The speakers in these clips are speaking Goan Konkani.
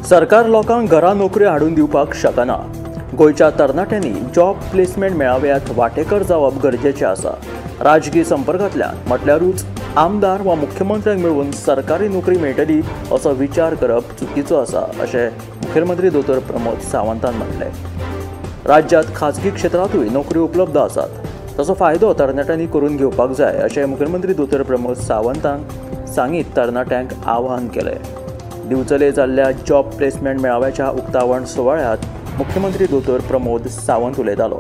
सरकार लोकांक घरा नोकऱ्यो हाडून दिवपाक शकना। गोंयच्या तरणाट्यांनी जॉब प्लेसमेंट मेळाव्यात वांटेकर जावप गरजेचें आसा। राजकीय संपर्कांतल्यान म्हटल्यारूच आमदार वा मुख्यमंत्र्यांक मेळून सरकारी नोकरी मेळटली असो विचार करप चुकीचो आसा अशें मुखेलमंत्री दोतोर प्रमोद सावंतान म्हटलें। राज्यांत खाजगी क्षेत्रांतूय नोकऱ्यो उपलब्ध आसात, ताचो फायदो तरणाट्यांनी करून घेवपाक जाय अशें मुखेलमंत्री दोतोर प्रमोद सावंतान सांगीत तरणाट्यांक आवाहन केलें। दिवचले जाल्ल्या जॉब प्लेसमेंट मेळाव्याच्या उक्तावण सुवाळ्यांत मुख्यमंत्री दोतोर प्रमोद सावंत उलयतालो।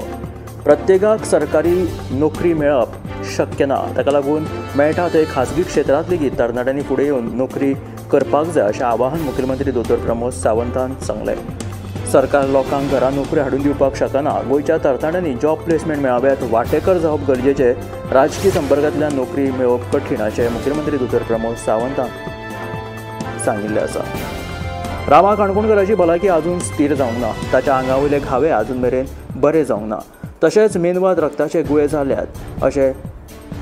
प्रत्येकाक सरकारी नोकरी मेळप शक्य ना, ताका लागून मेळटा थंय खाजगी क्षेत्रांत लेगीत तरणाट्यांनी फुडें येवन नोकरी करपाक जाय अशें आवाहन मुखेलमंत्री दोतोर प्रमोद सावंतान सांगलें। सरकार लोकांक घरा नोकरी हाडून दिवपाक शकना, गोंयच्या तरणाट्यांनी जॉब प्लेसमेंट मेळाव्यात वांटेकर जावप गरजेचें, राजकी संपर्कांतल्यान नोकरी मेळोवप कठीण अशें मुखेलमंत्री दोतोर प्रमोद सावंतान सांगिल्लें आसा। रामा काणकोणकराची भलायकी अजून स्थिर जावंक ना, ताच्या आंगा वयले घावे अजून मेरेन बरे जावंक ना, तशेंच मेंदवात रक्ताचे गुळे जाल्यात अशें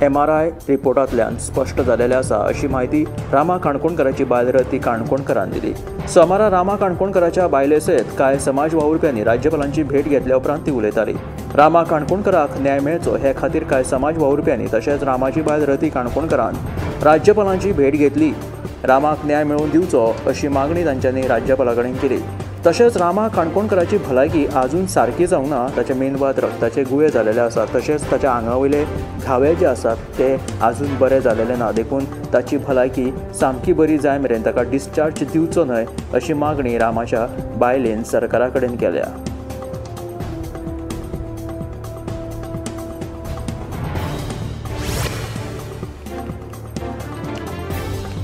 MRI रिपोर्टांतल्यान स्पश्ट जालेलें आसा अशी म्हायती रामा काणकोणकराची बायल रती काणकोणकरान दिली। सोमारा रामा काणकोणकराच्या बायले सयत कांय समाज वावुरप्यांनी राज्यपालांची भेट घेतल्या उपरांत ती उलयताली। रामा काणकोणकराक न्याय मेळचो हे खातीर कांय समाज वावुरप्यांनी तशेंच रामाची बायल रती काणकोणकरान राज्यपालांची भेट घेतली। रामाक न्याय मेळोवन दिवचो अशी मागणी तांच्यांनी राज्यपाला कडेन केली। तशेंच रामा काणकोणकराची भलायकी अजून सारकी जावंक ना, ताच्या मेंदवात रक्ताचे गुळे जालेले आसात, तशेंच ताच्या आंगा वयले घावे जे आसात ते अजून बरे जालेले ना, देखून ताची भलायकी सामकी बरी जाय मेरेन ताका डिस्चार्ज दिवचो न्हय अशी मागणी रामाच्या बायलेन सरकारा कडेन केल्या।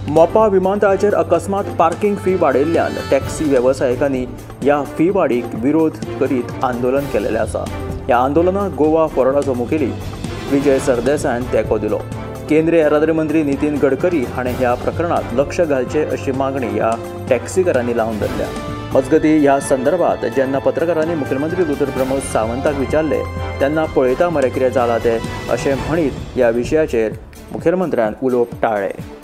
मोपा विमानतळाचेर अकस्मात पार्किंग फी वाडयल्ल्यान टॅक्सी वेवसायिकांनी ह्या फी वाडीक विरोध करीत आंदोलन केलेलें आसा। ह्या आंदोलनाक गोवा फॉरवर्डाचो मुखेली विजय सरदेसायान तेंको दिलो। केंद्रीय येरादारी मंत्री नितीन गडकरी हाणें ह्या प्रकरणांत लक्ष घालचें अशी मागणी ह्या टॅक्सीकारांनी लावन धरल्या। मजगतीं ह्या संदर्भात जेन्ना पत्रकारांनी मुखेलमंत्री दोतोर प्रमोद सावंताक विचारलें तेन्ना पळयता मरे कितें जालां तें अशें म्हणीत ह्या विशयाचेर मुखेलमंत्र्यान उलोवप टाळ्ळें।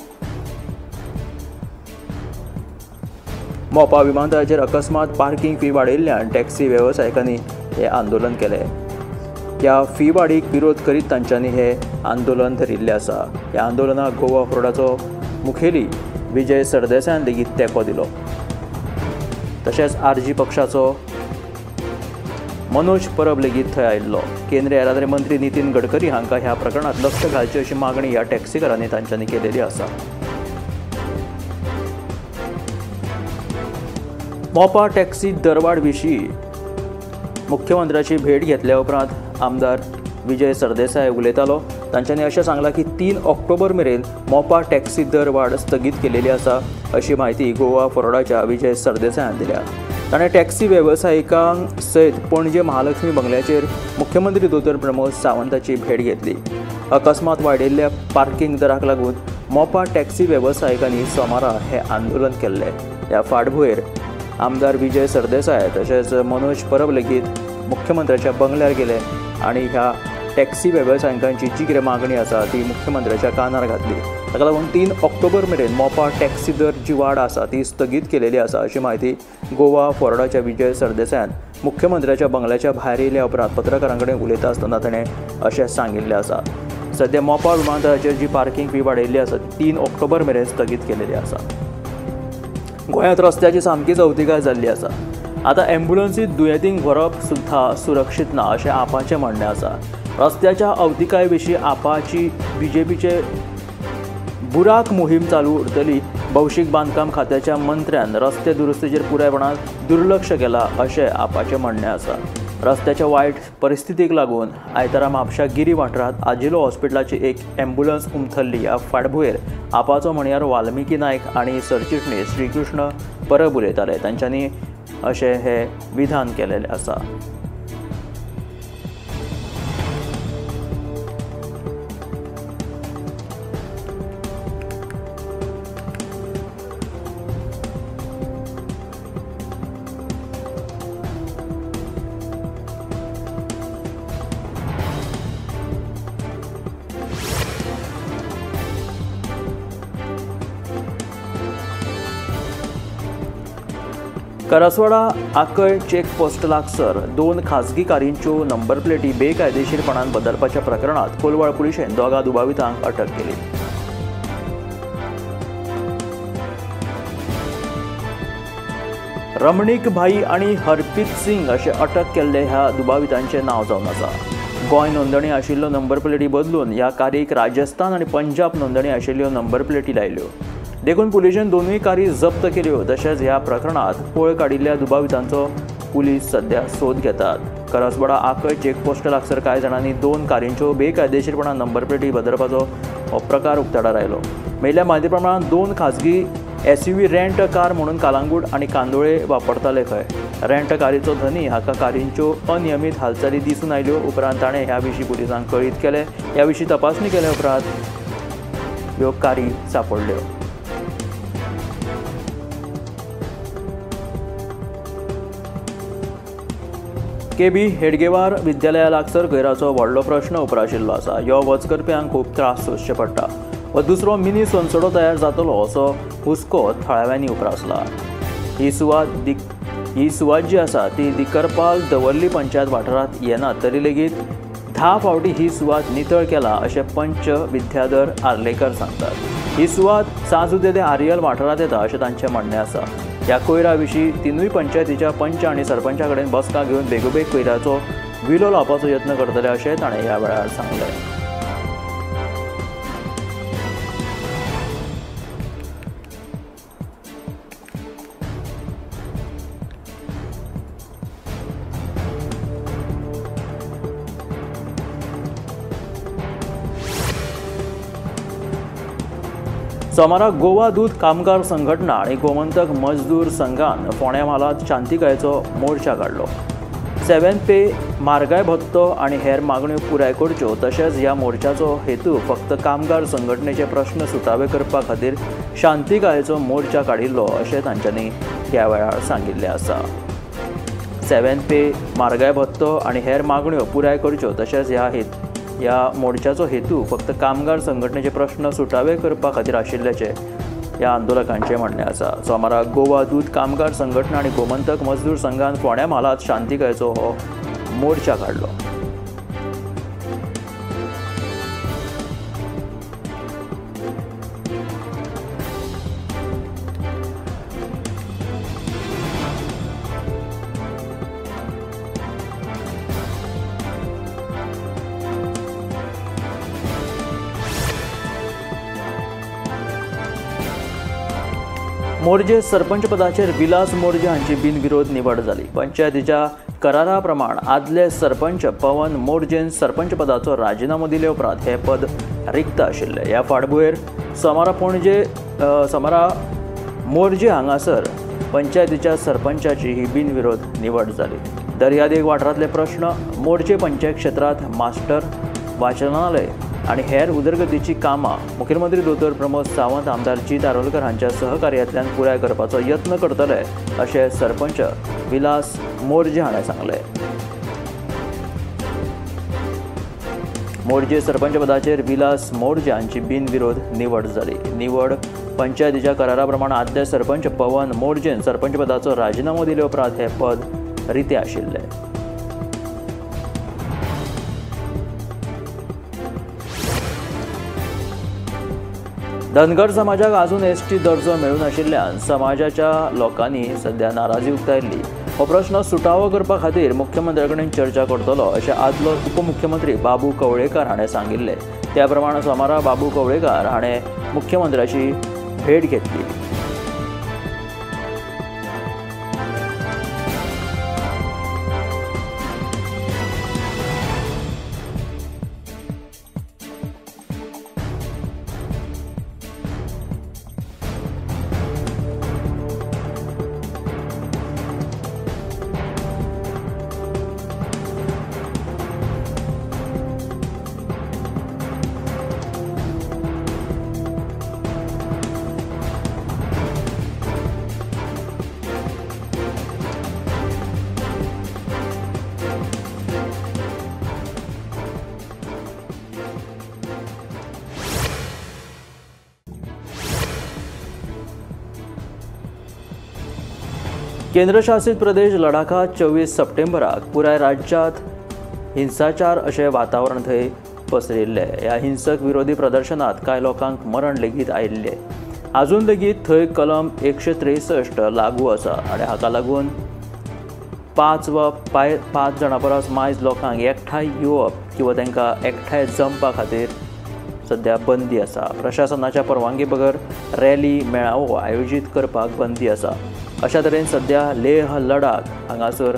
मोपा विमानतळाचेर अकस्मात पार्किंग फी वाडयल्ल्यान टॅक्सी वेवसायिकांनी हें आंदोलन केलें। ह्या फी वाडीक विरोध करीत तांच्यांनी हें आंदोलन धरिल्लें आसा। ह्या आंदोलनाक गोवा फॉरवर्डाचो मुखेली विजय सरदेसायान लेगीत तेंको दिलो। तशेंच RG पक्षाचो मनोज परब लेगीत थंय आयिल्लो। केंद्रीय येरादारी मंत्री नितीन गडकरी हांकां ह्या प्रकरणांत लक्ष घालचें अशी मागणी ह्या टॅक्सीकारांनी तांच्यांनी केलेली आसा। मोपा टॅक्सी दरवाड विशीं मुख्यमंत्र्याची भेट घेतल्या उपरांत आमदार विजय सरदेसाय उलयतालो। तांच्यांनी अशें सांगलां की 3 ऑक्टोबर मेरेन मोपा टॅक्सी दरवाड स्थगीत केलेली आसा अशी म्हायती गोवा फॉरवर्डाच्या विजय सरदेसायान दिल्या। ताणें टॅक्सी वेवसायिकांक सयत पणजे महालक्ष्मी बंगल्याचेर मुख्यमंत्री दोतोर प्रमोद सावंताची भेट घेतली। अकस्मात वाडिल्ल्या पार्किंग दराक लागून मोपा टॅक्सी वेवसायिकांनी सोमारा हें आंदोलन केल्लें। ह्या फाटभुंयेर आमदार विजय सरदेसाय तशेंच मनोज परब लेगीत मुख्यमंत्र्याच्या बंगल्यार गेले आनी ह्या टॅक्सी वेवसायिकांची जी कितें मागणी आसा ती मुख्यमंत्र्याच्या कानार घातली। ताका लागून 3 ऑक्टोबर मेरेन मोपा टॅक्सी दर जी वाड आसा ती स्थगीत केलेली आसा अशी म्हायती गोवा फॉरवर्डाच्या विजय सरदेसायान मुख्यमंत्र्याच्या बंगल्याच्या भायर येयल्या उपरांत पत्रकारां कडेन उलयता आसतना ताणें अशें सांगिल्लें आसा। सद्या मोपा विमानतळाचेर जी पार्किंग फी वाडयल्ली आसा ती 3 ऑक्टोबर मेरेन स्थगीत केलेली आसा। गोंयांत रस्त्याची सामकीच अवतिकाय जाल्ली आसा। आतां ॲम्ब्युलन्सीत दुयेंतींक व्हरप सुद्दां सुरक्षीत ना अशें आपाचें म्हणणें आसा। रस्त्याच्या अवतिकाये विशीं आपाची बीजेपीचे बुराक मोहीम चालू उरतली। भौशीक बांदकाम खात्याच्या मंत्र्यान रस्ते दुरुस्तीचेर पुरायपणान दुर्लक्ष केलां अशें आपाचें म्हणणें आसा। रस्त्याच्या वायट परिस्थितीक लागून आयतारा म्हापशा गिरी वाठारांत आजिलो हॉस्पिटलाची एक ॲम्ब्युलन्स उमथल्ली। ह्या फाटभुंयेर आपाचो म्हणयार वाल्मिकी नायक आनी सरचिटणीस श्रीकृष्ण परब उलयताले। तांच्यांनी अशें हें विधान केलेलें आसा। करासवाडा आकय चेक पोस्ट लागसर 2 खासगी कारींच्यो नंबर प्लेटी बेकायदेशीरपणान बदलपाच्या प्रकरणात कोलवाळ पुलिशेन 2 दुबावितांक अटक केली। रमणीक भाई आनी हरप्रीत सिंग अशें अटक केल्ले ह्या दुबावितांचें नांव जावन आसा। गोंय नोंदणी आशिल्ल्यो नंबर प्लेटी बदलून ह्या कारीक राजस्थान आनी पंजाब नोंदणी आशिल्ल्यो नंबर प्लेटी लायल्यो। देखून पुलिशेन 2 कारी जप्त केल्यो। तशेंच ह्या प्रकरणांत पळ काडिल्ल्या दुबावितांचो पुलीस सध्या सोद घेतात। करासवाडा आकय चेकपोस्ट लागसर कांय जाणांनी 2 कारींच्यो बेकायदेशीरपणान नंबर प्लेटी बदलपाचो हो प्रकार उक्ताडार आयलो। मेळिल्ल्या म्हायती प्रमाण 2 खाजगी SUV rent car म्हणून कालांगूट आनी कांदोळे वापरताले खंय। रेंट कारीचो धनी हाका कारींच्यो अनियमीत हालचाली दिसून आयल्यो। उपरांत ताणें ह्या विशीं पुलिसांक कळीत केलें। ह्या विशीं तपासणी केल्या उपरांत ह्यो कारी सांपडल्यो। केबी हेडगेवार विद्यालया लागसर गैराचो व्हडलो प्रश्न उप्राशिल्लो आसा। यो वच करप्यांक खूब त्रास सोंसचे पडटा व दुसरो मिनी सोनसडो तयार जातलो असो हुस्को थळाव्यांनी उप्रासला। ही सुवात जी आसा ती दिकरपाल दवर्ली पंचायत वाठारांत येना तरी लेगीत 10 फावटी ही सुवात नितळ केला अशें पंच विद्याधर आर्लेकर सांगतात। ही सुवात सांजुदे ते आर्यल वाठारांत येता अशें तांचें म्हणणें आसा। ह्या कोयरा विशीं 3 पंचायतीच्या पंच आनी सरपंचा कडेन बसका घेवन बेगोबेग कोयराचो विलो लावपाचो यत्न करतले अशें ताणें ह्या वेळार सांगलें। सोमारा गोवा दूद कामगार संघटना आनी गोमंतक मजदूर संघान फोंड्या म्हालांत शांतिकायेचो मोर्चा काडलो। 7 पे म्हारगाय भत्तो आनी हेर मागण्यो पुराय करच्यो तशेंच ह्या मोर्चाचो हेतू फक्त कामगार संघटनेचे प्रश्न सुटावे करपा खातीर शांतिकायेचो मोर्चा काडिल्लो अशें तांच्यांनी ह्या वेळार सांगिल्लें आसा। 7 पे म्हारगाय भत्तो आनी हेर मागण्यो पुराय करच्यो तशेंच ह्या मोर्चाचो हेतू फक्त कामगार संघटनेचे प्रश्न सुटावे करपा खातीर आशिल्ल्याचें ह्या आंदोलकांचें म्हणणें आसा। सोमारा गोवा दूद कामगार संघटना आनी गोमंतक मजदूर संघान फोंड्या म्हालांत शांतिकायेचो हो मोर्चा काडलो। मोरजे सरपंच पदाचेर विलास मोरजे हांची बिनविरोध निवड जाली। पंचायतीच्या करारा प्रमाण आदले सरपंच पवन मोरजेन सरपंच पदाचो राजिनामो दिले उपरांत हे पद रिक्त आशिल्लें। ह्या फाटभुंयेर सोमारा पणजे सोमारा मोरजे हांगासर पंचायतीच्या सरपंचाची ही बिनविरोध निवड जाली। दर्यादेग वाठारांतले प्रश्न, मोरजे पंचायत क्षेत्रांत मास्टर वाचनालय आनी हेर उदरगतीची कामां मुख्यमंत्री दोतोर प्रमोद सावंत, आमदार जीत आरोलकर हांच्या सहकार्यांतल्यान पुराय करपाचो यत्न करतले अशें सरपंच विलास मोरजे हाणें सांगलें। मोरजे सरपंच पदाचेर विलास मोरजे हांची बिनविरोध निवड जाली। निवड पंचायतीच्या करारा प्रमाण आदले सरपंच पवन मोरजेन सरपंच पदाचो राजिनामो दिले उपरांत हें पद रितें आशिल्लें। धनगर समाजाक अजून एसटी दर्जो मेळूं नाशिल्ल्यान समाजाच्या लोकांनी सध्या नाराजी उक्तायल्ली। हो प्रश्न सुटावो करपा खातीर मुख्यमंत्र्या कडेन चर्चा करतलो अशें आदलो उपमुख्यमंत्री बाबू कवळेकार हाणें सांगिल्लें। त्या प्रमाण सोमारा बाबू कवळेकार हाणें मुख्यमंत्र्याची भेट घेतली। केंद्रशासित प्रदेश लडाखात 24 सप्टेंबराक पुराय राज्यांत हिंसाचार अशें वातावरण थंय पसरिल्लें. ह्या हिंसक विरोधी प्रदर्शनांत कांय लोकांक मरण लेगीत आयिल्लें. आजून लेगीत थंय कलम 163 लागू आसा आनी हाका लागून 5 वा 5 जाणां परस मायज लोकांक एकठांय येवप किंवा तांकां एकठांय जमपा खातीर सद्या बंदी आसा. प्रशासनाच्या परवानगी बगर रॅली मेळावो आयोजीत करपाक बंदी आसा. अशा तरेन सद्या लेह लडाख हांगासर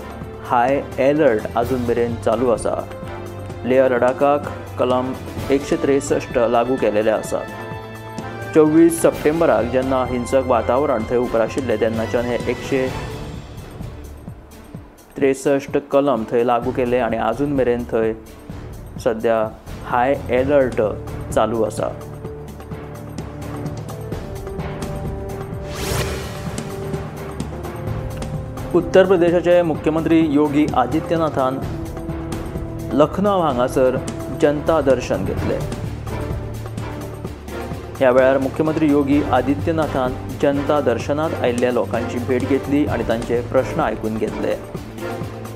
हाय एलर्ट आजून मेरेन चालू आसा. लेह लडाखाक कलम 163 लागू केलेलें आसा. 24 सप्टेंबराक जेन्ना हिंसक वातावरण थंय उप्राशिल्लें तेन्नाच्यान हे 163 कलम थंय लागू केले आनी आजून मेरेन थंय सद्या हाय एलर्ट चालू आसा. उत्तर प्रदेशाचे मुख्यमंत्री योगी आदित्यनाथान लखनौ हांगासर जनता दर्शन घेतले. ह्या वेळार मुख्यमंत्री योगी आदित्यनाथान जनता दर्शनात आयिल्ल्या लोकांची भेट घेतली आनी तांचे प्रश्न आयकून घेतले.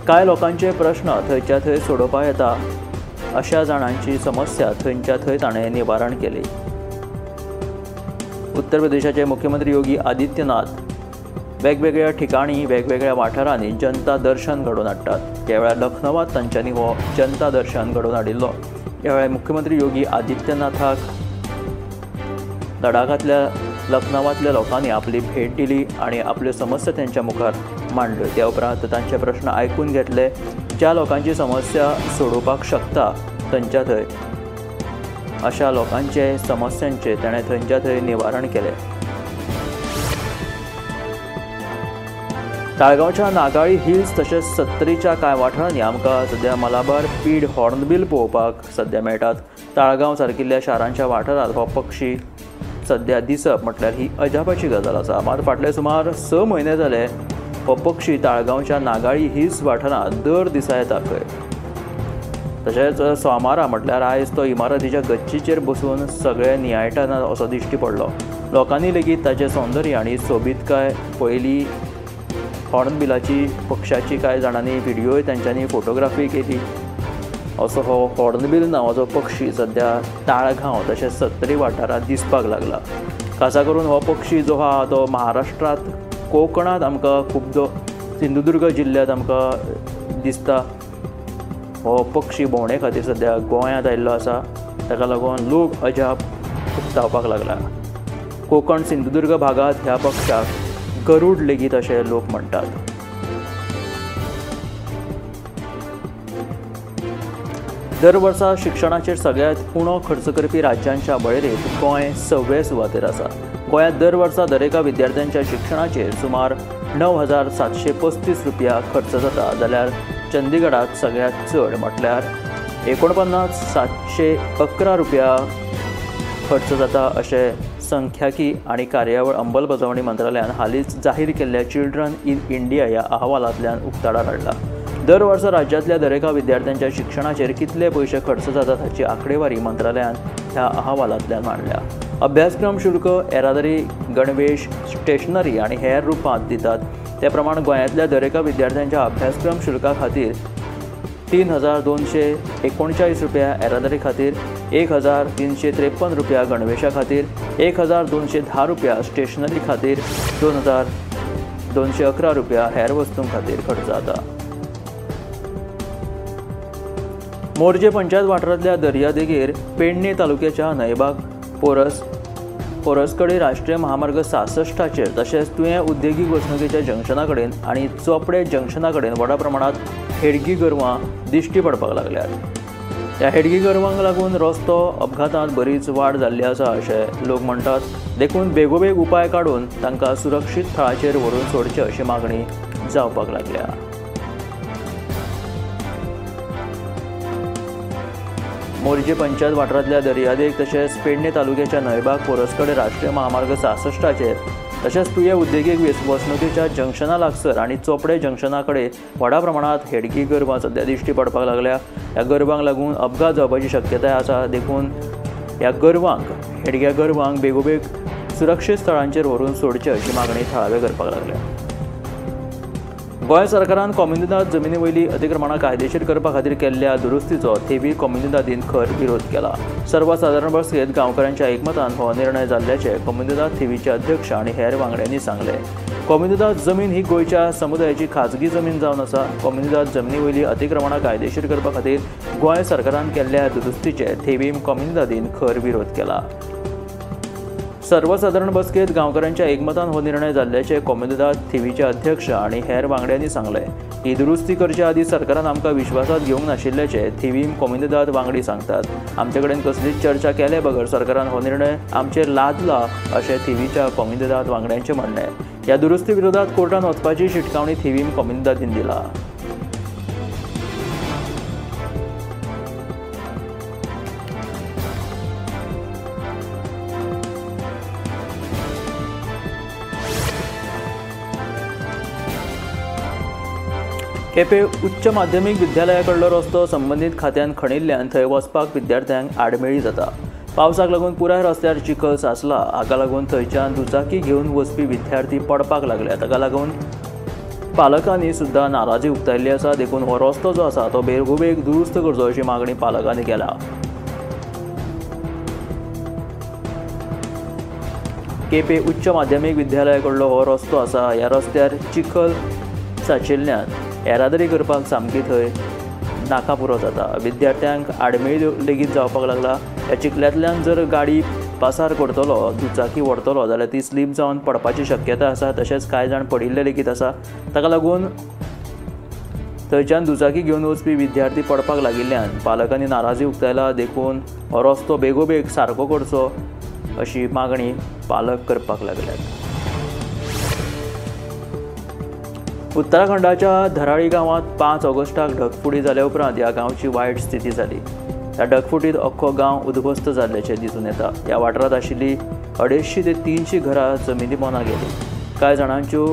कांय लोकांचे प्रश्न थंयच्या थंय सोडोवपा येता अशा जाणांची समस्या थंयच्या थंय ताणें निवारण केली. उत्तर प्रदेशाचे मुख्यमंत्री योगी आदित्यनाथ वेगवेगळ्या ठिकाणी वेगवेगळ्या वाठारांनी जनता दर्शन घडोवन हाडटात. ह्या वेळार लखनवात तांच्यांनी हो जनता दर्शन घडोवन हाडिल्लो. ह्या वेळार मुख्यमंत्री योगी आदित्यनाथाक लडाखांतल्या लखनवांतल्या लोकांनी आपली भेट दिली आनी आपल्यो समस्या तांच्या मुखार मांडल्यो. त्या उपरांत तांचे प्रश्न आयकून घेतले. ज्या लोकांची समस्या सोडोवपाक शकता थंयच्या थंय अशा लोकांचे समस्यांचे ताणें थंयच्या थंय निवारण केलें. ताळगांवच्या नागाळी हिल्स तशेंच सत्तरीच्या कांय वाठारांनी आमकां सद्या मलाबार पीड हॉर्नबील पळोवपाक सद्या मेळटात. ताळगांव सारकिल्ल्या शारांच्या वाठारांत हो पक्षी सद्या दिसप म्हटल्यार ही अजापाची गजाल आसा. मात फाटले सुमार 6 म्हयने जाले हो पक्षी ताळगांवच्या नागाळी हिल्स वाठारांत दर दिसा येता खंय. तशेंच सोमारा म्हटल्यार आयज तो इमारतीच्या गच्चीचेर बसून सगळे नियाळटाना असो दिश्टी पडलो. लोकांनी लेगीत ताचें सौंदर्य आनी सोबीतकाय पळयली. हॉर्नबिलाची पक्षाची कांय जाणांनी व्हिडियोय तांच्यांनी फोटोग्राफी केली. असो हो हॉर्नबील नांवाचो पक्षी सद्या ताळगांव तशेंच सत्तरी वाठारांत दिसपाक लागला. खासा करून हो पक्षी जो आहा तो महाराष्ट्रांत कोकणांत आमकां खूब सिंधुदुर्ग जिल्ल्यांत आमकां दिसता. हो पक्षी भोंवणे खातीर सद्या गोंयांत आयिल्लो आसा. ताका लागून लोक अजाप उक्तावपाक लागला. कोकण सिंधुदुर्ग भागांत ह्या पक्षाक गरूड लेगीत अशें लोक म्हणटात. दर वर्सा शिक्षणाचेर सगळ्यांत उणो खर्च करपी राज्यांच्या वळेरेंत गोंय 6वे सुवातेर आसा. गोंयांत दर वर्सा दरेका विद्यार्थ्यांच्या शिक्षणाचेर सुमार 9,735 रुपया खर्च जाता, जाल्यार चंदीगडात सगळ्यांत चड म्हटल्यार 49,711 रुपया खर्च जाता अशें संख्याकी आनी कार्यावळ अंमलबजावणी मंत्रालयान हालींच जाहीर केल्ल्या चिल्ड्रन इन इंडिया ह्या अहवालांतल्यान उक्ताडार हाडला. दर वर्सा राज्यांतल्या दरेका विद्यार्थ्यांच्या शिक्षणाचेर कितले पयशे खर्च जातात हाची आंकडेवारी मंत्रालयान ह्या अहवालांतल्यान मांडल्या. अभ्यासक्रम शुल्क, येरादारी, गणवेश, स्टेशनरी आनी हेर रुपांत दितात. ते प्रमाण गोंयांतल्या दरेका विद्यार्थ्यांच्या अभ्यासक्रम शुल्का खातीर 3,239 रुपया, येरादारी खातीर 1,353 रुपया, गणवेशा खातीर 1,210 रुपया, स्टेशनरी खातीर 2,211 रुपया, हेर वस्तूं खातीर खर्च जाता. मोरजे पंचायत वाठारांतल्या दर्यादेगेर पेडणे तालुक्याच्या न्हंयबाग पोरसकडे राष्ट्रीय महामार्ग 66चेर तशेंच तुयें उद्देगीक वसणुकेच्या जंक्शना कडेन आनी चोपडे जंक्शना कडेन व्हडा प्रमाणांत हेडगी गोरवां दिश्टी पडपाक लागल्यात. ह्या हेडगी गोरवांक लागून रस्तो अपघातांत बरीच वाड जाल्ली आसा अशें लोक म्हणटात. देखून बेगोबेग उपाय काडून तांकां सुरक्षीत थळाचेर व्हरून सोडचे अशी मागणी जावपाक लागल्या. मोरजे पंचायत वाठारांतल्या दर्यादेग तशेंच पेडणे तालुक्याच्या न्हंयबाग पोरसकडे राष्ट्रीय महामार्ग 66चेर तशेंच तुयें उद्देगीक वसणुकेच्या जंक्शना लागसर आनी चोपडे जंक्शना कडेन व्हडा प्रमाणांत हेडगी गोरवां सद्या दिश्टी पडपाक लागल्या. ह्या गोरवांक लागून अपघात जावपाची शक्यताय आसा. देखून ह्या गोरवांक, हेडग्या गोरवांक बेगोबेग सुरक्षीत स्थळांचेर व्हरून सोडचे अशी मागणी थळावे करपाक लागल्या. गोंय सरकारान कोमुनिदाद जमिनी वयली अतिक्रमणां कायदेशीर करपा खातीर केल्ल्या दुरुस्तीचो थेवी कोमुनिदादीन खर विरोध केला. सर्वसादारण बसकेंत गांवकारांच्या एकमतान हो निर्णय जाल्ल्याचें कोमुनिदाद थेवीचे अध्यक्ष आनी हेर वांगड्यांनी सांगलें. कोमुनिदाद जमीन ही गोंयच्या समुदायाची खाजगी जमीन जावन आसा. कोमुनिदाद जमिनी वयली अतिक्रमणां कायदेशीर करपा खातीर गोंय सरकारान केल्ल्या दुरुस्तीचे थेवीम कोमुनिदादीन खर विरोध केला. सर्वसादारण बसकेंत गांवकारांच्या एकमतान हो निर्णय जाल्ल्याचें कोमुनिदाद थेवीचे अध्यक्ष आनी हेर वांगड्यांनी सांगलें. ही दुरुस्ती करचे आदीं सरकारान आमकां विश्वासांत घेवंक नाशिल्ल्याचें थेवीम कोमुनिदाद वांगडी सांगतात. आमचे कडेन कसलीच चर्चा केले बगर सरकारान हो निर्णय आमचेर लादला अशें थेवीच्या कोमुनिदाद वांगड्यांचें म्हणणें. ह्या दुरुस्ती विरोधात कोर्टान वचपाची शिटकावणी थेवीम कोमुनिदादीन दिला. केपें उच्च माध्यमीक विद्यालया कडलो रस्तो संबंदीत खात्यान खणिल्ल्यान थंय वचपाक विद्यार्थ्यांक आडमेळी जाता. पावसाक लागून पुराय रस्त्यार चिखल साचला. हाका लागून थंयच्यान दुचाकी घेवन वचपी विद्यार्थी पडपाक लागले. ताका लागून पालकांनी सुद्दां नाराजी उक्तायल्ली आसा. देखून हो रस्तो जो आसा तो बेगोबेग दुरुस्त करचो अशी मागणी पालकांनी केल्या. केपें उच्च माध्यमीक विद्यालया कडलो हो रस्तो आसा. ह्या रस्त्यार चिखल साचिल्ल्यान येरादारी करपाक सामकी थंय नाका पुरो जाता. विद्यार्थ्यांक आडमेळी लेगीत जावपाक लागला. ह्या चिखल्यांतल्यान जर गाडी पासार करतलो, दुचाकी व्हरतलो जाल्यार ती स्लीप जावन पडपाची शक्यता आसा. तशेंच कांय जाण पडिल्ले लेगीत आसा. ताका लागून थंयच्यान दुचाकी घेवन वचपी विद्यार्थी पडपाक लागिल्ल्यान पालकांनी नाराजी उक्तायला. देखून हो रस्तो बेगोबेग सारको करचो अशी मागणी पालक करपाक लागल्यात. उत्तराखंडाच्या धराळी गांवांत 5 ऑगस्टाक ढगफुटी जाल्या उपरांत ह्या गांवची वायट स्थिती जाली. ह्या ढगफुटीत अख्खो गांव उद्ध्वस्त जाल्ल्याचें दिसून येता. ह्या वाठारांत आशिल्ली 250 ते 300 घरां जमिनी पोंदा गेली. कांय जाणांच्यो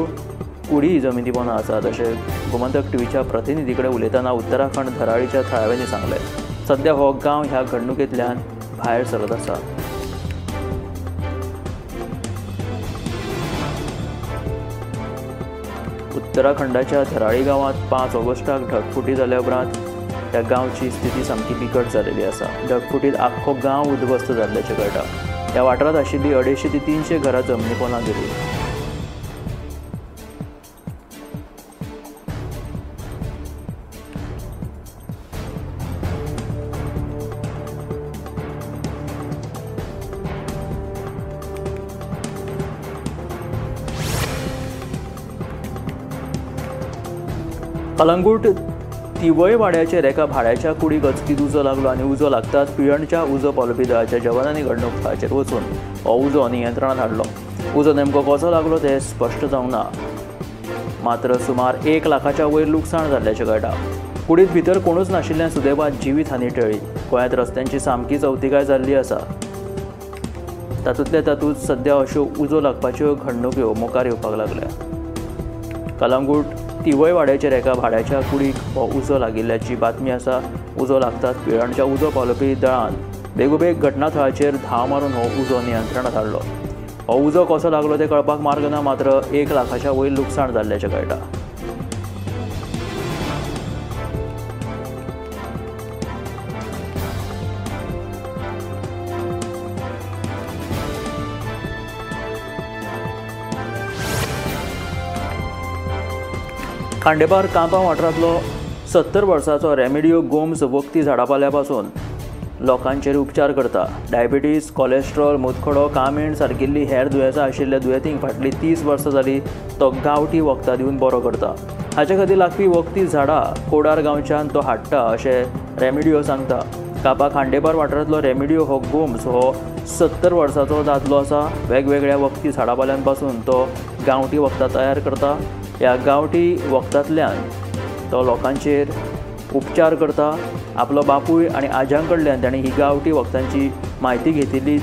कुडी जमिनी पोंदा आसात अशें गोमंतक टीव्हीच्या प्रतिनिधी कडेन उलयतना उत्तराखंड धराळीच्या थळाव्यांनी सांगलें. सद्या हो गांव ह्या घडणुकेंतल्यान भायर सरत आसा. उत्तराखंडाच्या धराळी गांवांत 5 ऑगस्टाक ढगफुटी जाल्या उपरांत ह्या गांवची स्थिती सामकी बिकट जाल्ली आसा. ढगफुटीत आख्खो गांव उद्ध्वस्त जाल्ल्याचें कळटा. ह्या वाठारांत आशिल्ली 250 ते 300 घरां जमनी पोंदा गेली. कलंगूट तिवयवाड्याचेर एका भाड्याच्या कुडीक अचकीत उजो लागलो आनी उजो लागताच पिळणच्या उजो पालोवपी दळाच्या जवानांनी घडणूक थळाचेर वचून हो उजो नियंत्रणांत हाडलो. उजो नेमको कसो लागलो तें स्पश्ट जावंक ना. मात्र सुमार 1 लाखाच्या वयर लुकसाण जाल्ल्याचें कळटा. कुडींत भितर कोणूच नाशिल्ल्यान सुदैवान जिवीत हानी टळ्ळी. गोंयांत रस्त्यांची सामकी चवतिकाय जाल्ली आसा. तातूंतल्या तातूंत सद्या अश्यो उजो लागपाच्यो घडणुक्यो मुखार येवपाक लागल्या. कलंगूट तिवयवाड्याचेर एका भाड्याच्या कुडीक हो उजो लागिल्ल्याची बातमी आसा. उजो लागताच पिळणच्या उजो पालोवपी दळान बेगोबेग घटनाथळाचेर धांव मारून हो उजो नियंत्रणांत हाडलो. हो उजो कसो लागलो तें कळपाक मार्ग ना. मात्र 1 लाखाच्या वयर लुकसाण जाल्ल्याचें कळटा. खांडेपार कांपा वाठारांतलो 70 वर्सांचो रेमेडियो गोम्स वखदी झाडापाल्या पासून लोकांचेर उपचार करता. डायबिटीज, कोलेस्ट्रॉल, मुतखडो, कामीण सारकिल्ली हेर दुयेंसां आशिल्ल्या दुयेंतींक फाटलीं 30 वर्सां जाली तो गांवठी वखदां दिवन बरो करता. हाचे खातीर लागपी वखदी झाडां कोडार गांवच्यान तो हाडटा अशें रेमेडियो सांगता. कापा खांडेपार वाठारांतलो रेमेडियो हो गोम्स हो 70 वर्सांचो दादलो आसा. वेगवेगळ्या वखदी झाडापाल्यांपासून तो गांवठी वखदां तयार करता. ह्या गांवठी वखदांतल्यान तो लोकांचेर उपचार करता. आपलो बापूय आनी आज्यां कडल्यान ताणें ही गांवठी वखदांची म्हायती घेतिल्ली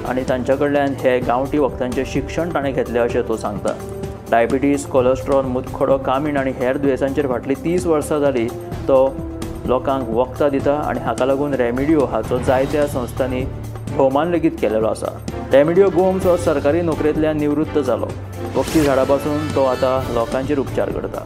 आनी तांच्या कडल्यान हे गांवठी वखदांचें शिक्षण ताणें घेतलें अशें तो सांगता. डायबिटीज, कोलेस्ट्रॉल, मुतखडो, कामीण आनी हेर दुयेंसांचेर फाटलीं 30 वर्सां जालीं तो लोकांक वखदां दिता आनी हाका लागून रेमेडियो हाचो जायत्या संस्थांनी भोवमान लेगीत केलेलो आसा. रेमेडियो गोम्स हो सरकारी नोकरेंतल्यान निवृत्त जालो. वखदी झाडां पासून तो आतां लोकांचेर उपचार करता.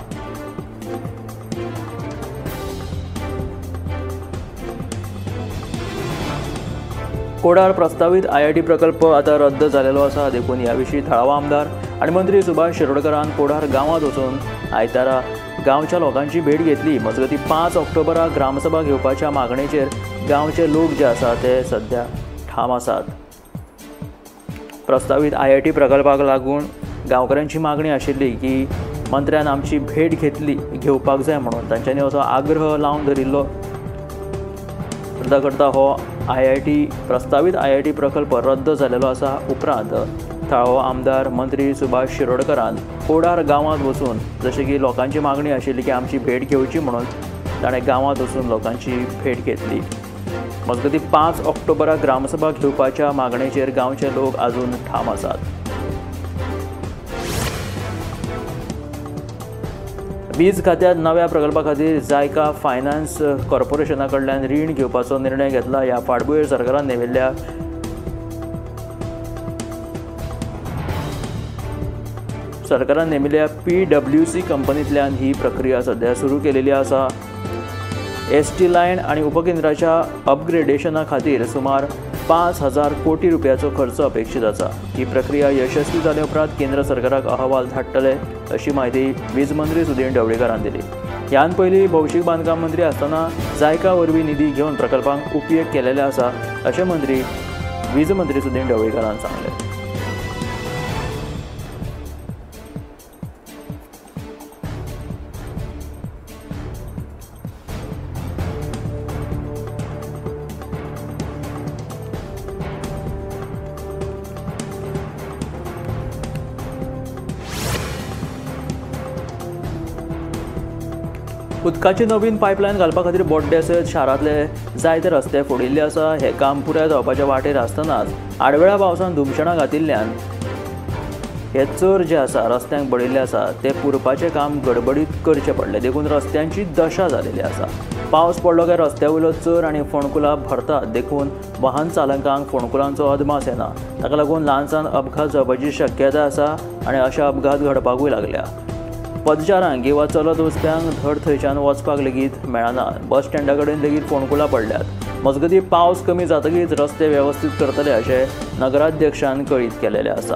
कोडार प्रस्तावीत आयआयटी प्रकल्प आतां रद्द जालेलो आसा. देखून ह्या विशीं थळावो आमदार आनी मंत्री सुभाष शिरोडकरान कोडार गांवांत वचून आयतारा गांवच्या लोकांची भेट घेतली. मजगतीं 5 ऑक्टोबराक ग्रामसभा घेवपाच्या मागणेचेर गांवचे लोक जे आसा ते सध्या ठाम आसात. प्रस्तावीत आयआयटी प्रकल्पाक लागून गांवकऱ्यांची मागणी आशिल्ली की मंत्र्यान आमची भेट घेवपाक जाय म्हणून तांच्यांनी असो आग्रह लावन धरिल्लो. करता करता हो आयआयटी प्रस्तावीत आयआयटी प्रकल्प रद्द जालेलो आसा. उपरांत थळावो आमदार मंत्री सुभाष शिरोडकरान कोडार गांवांत वचून जशें की लोकांची मागणी आशिल्ली की आमची भेट घेवची म्हणून ताणें गांवांत वचून लोकांची भेट घेतली. मजगतीं 5 ऑक्टोबराक ग्रामसभा घेवपाच्या मागणेचेर गांवचे लोक अजून ठाम आसात. वीज खात्यांत नव्या प्रकल्पा खातीर जायका फायनान्स कॉर्पोरेशना कडल्यान रीण घेवपाचो निर्णय घेतला. ह्या फाटभुंयेर सरकारान नेमिल्ल्या PWC कंपनींतल्यान ही प्रक्रिया सध्या सुरू केलेली आसा. ST line आनी उपकेंद्राच्या अपग्रेडेशना खातीर सुमार 5,000 कोटी रुपयाचो खर्च अपेक्षीत आसा. ही प्रक्रिया यशस्वी जाले उपरांत केंद्र सरकाराक अहवाल धाडटले अशी म्हायती वीज मंत्री सुदीन ढवळीकारान दिली. ह्यान पयलीं भौशीक बांदकाम मंत्री आसतना जायका वरवीं निधी घेवन प्रकल्पांक उपयोग केलेले आसा अशें वीज मंत्री सुदीन ढवळीकारान सांगलें. उदकाची नवीन पायपलायन घालपा खातीर बोड्डे सयत शारांतले जायते रस्ते फोडिल्ले आसा. हें काम पुराय जावपाच्या वाटेर आसतनाच आडवेळा पावसान धुमशणां घातिल्ल्यान हे चर जे आसा रस्त्यांक पडिल्ले आसा ते पुरपाचें काम गडबडीत करचें पडलें. देखून रस्त्यांची दशा जालेली आसा. पावस पडलो काय रस्त्या वयलो चर आनी फोंडकुलां भरतात. देखून वाहन चालकांक फोंडकुलांचो अदमास येना. ताका लागून ल्हान सान अपघात जावपाची शक्यता आसा आनी अशे अपघात घडपाकूय लागल्या. पदचारांक किंवा चलत वचप्यांक धड थंयच्यान वचपाक लेगीत मेळना. बस स्टँडा कडेन लेगीत फोंडकुलां पडल्यात. मजगतीं पावस कमी जातकीच रस्ते वेवस्थीत करतले अशें नगराध्यक्षान कळीत केलेलें आसा.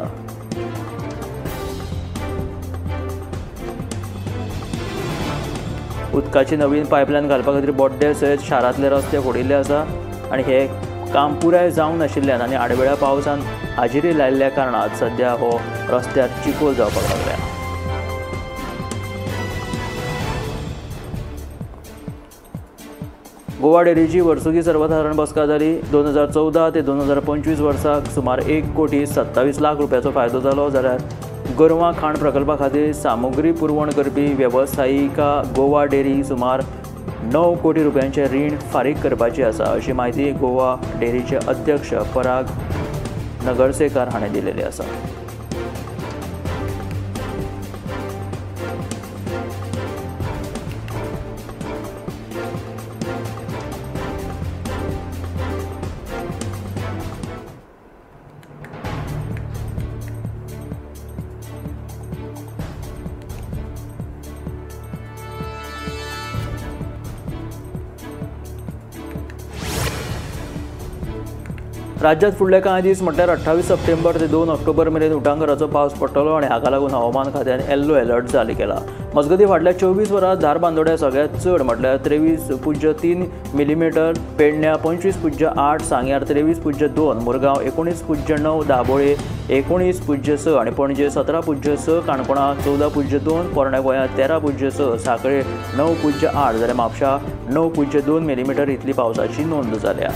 उदकाची नवीन पायपलायन घालपा खातीर बोड्डे सयत शारांतले रस्ते फोडिल्ले आसा आनी हें काम पुराय जावंक नाशिल्ल्यान आनी आडवेळ्या पावसान हाजेरी लायिल्ल्या कारणान सध्या हो रस्त्यार चिखोल जावपाक लागल्या. गोवा डेअरीची वर्सुकी सर्वसाधारण बसका जाली. 2014 ते 2025 वर्साक सुमार 1,27,00,000 रुपयाचो फायदो जालो. जाल्यार गोरवां खाण प्रकल्पा खातीर सामुग्री पुरवण करपी वेवसायिका गोवा डेअरी सुमार 9 कोटी रुपयांचें रीण फारीक करपाची आसा अशी म्हायती गोवा डेअरीचे अध्यक्ष पराग नगरसेकार हाणें दिलेली आसा. राज्यात फुडले कांय दीस म्हटल्यार 28 सप्टेंबर ते 2 ऑक्टोबर मेरेन उटांगराचो पावस पडटलो आनी हाका लागून हवामान खात्यान येल्लो अलर्ट जारी केला. मजगतीं फाटल्या 24 वरां धारबांदोड्या सगळ्यांत चड म्हटल्यार 23.3 मिलीमिटर, पेडण्या 25.8, सांग्यार 23.2, मुरगांव 19.9, दाबोळे 19.6 आनी पणजे 17.6, काणकोणा 14.2, पोरण्या गोंयांत 13.6, साखळे 9.8 जाल्यार म्हापशा 9.2 मिलीमिटर इतली पावसाची नोंद जाल्या.